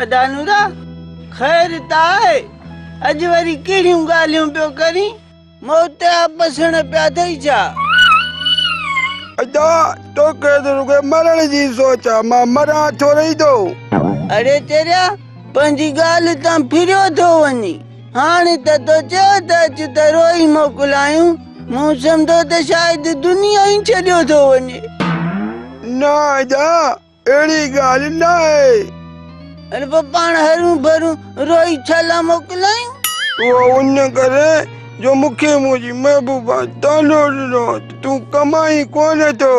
ادا نورا، خير ته آهي، اڄ وري ڪهڙيون ڳالهيون پيو ڪرين؟ موتيا پسڻ پيا اٿئي ڇا؟ ادا، توکي ته رڳو مرڻ جي سوچ آ، مان مران ٿورئي ٿو. اڙي چريا، پنهنجي ڳالهه تان ڦريو ٿو وڃين. هاڻي ته تو چيو ته اچ ته روئي موڪلايون. مون سمجهيو ته شايد دنيا ئي ڇڏيو ٿو وڃي. نه ادا، اهڙي ڳالهه ناهي. اڙي پوء پاڻ هرون ڀرون روئي ڇا لاء موڪلايون؟ اهو ان ڪري جو مون کي منهنجي محبوبا طعنو ڏنو ته تون ڪمائين ڪونه ٿو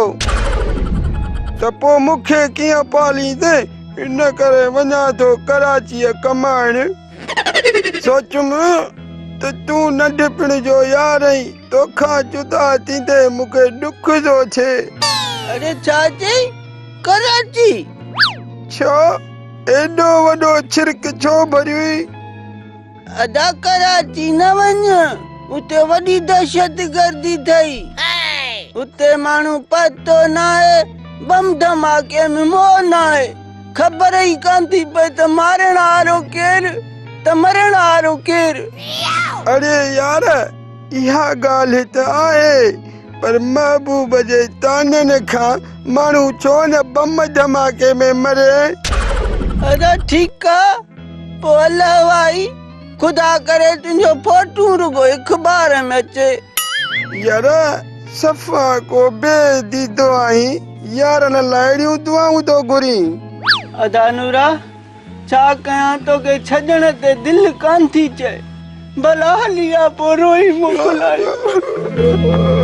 ته پوء مون کي ڪيئن پاليندين، ان ڪري وڃان ٿو ڪراچيء ڪمائڻ. سوچيم ته تون ننڍپڻ جو يار آهين، توکان جدا ٿيندي مون کي ڏک ٿو ٿئي. اڙي ڇا چئي؟ ڪراچي؟ ڇو؟ ايڏو وڏو ڇرڪ ڇو ڀريوئي؟ ادا ڪراچي نه وڃ، اتي وڏي دهشتگردي ٿئي. اتي ماڻهو پهتو ناهي، بم ڌماڪي ۾ موهه ناهي. خبر ئي ڪانه ٿي پئي ته مارڻ وارو ڪير ته مرڻ وارو ڪير. اڙي يار اها ڳالهه ته آهي پر محبوب جي طعنن کان ماڻهو ڇو نه بم ڌماڪي ۾ مري. ادا ٺيڪ آ پوء الله وائي خدا ڪري تنهنجو فوٽو رڳو اخبار ۾ اچي. يار صفا ڪو بي ديدو آهين يارن لاء اهڙيون دعائون ٿو گهرين. ادا نورا ڇا ڪيان توکي ڇڏڻ تي دل ڪانه ٿي چئي ڀلا هلي آ پوء روئي موڪلايون.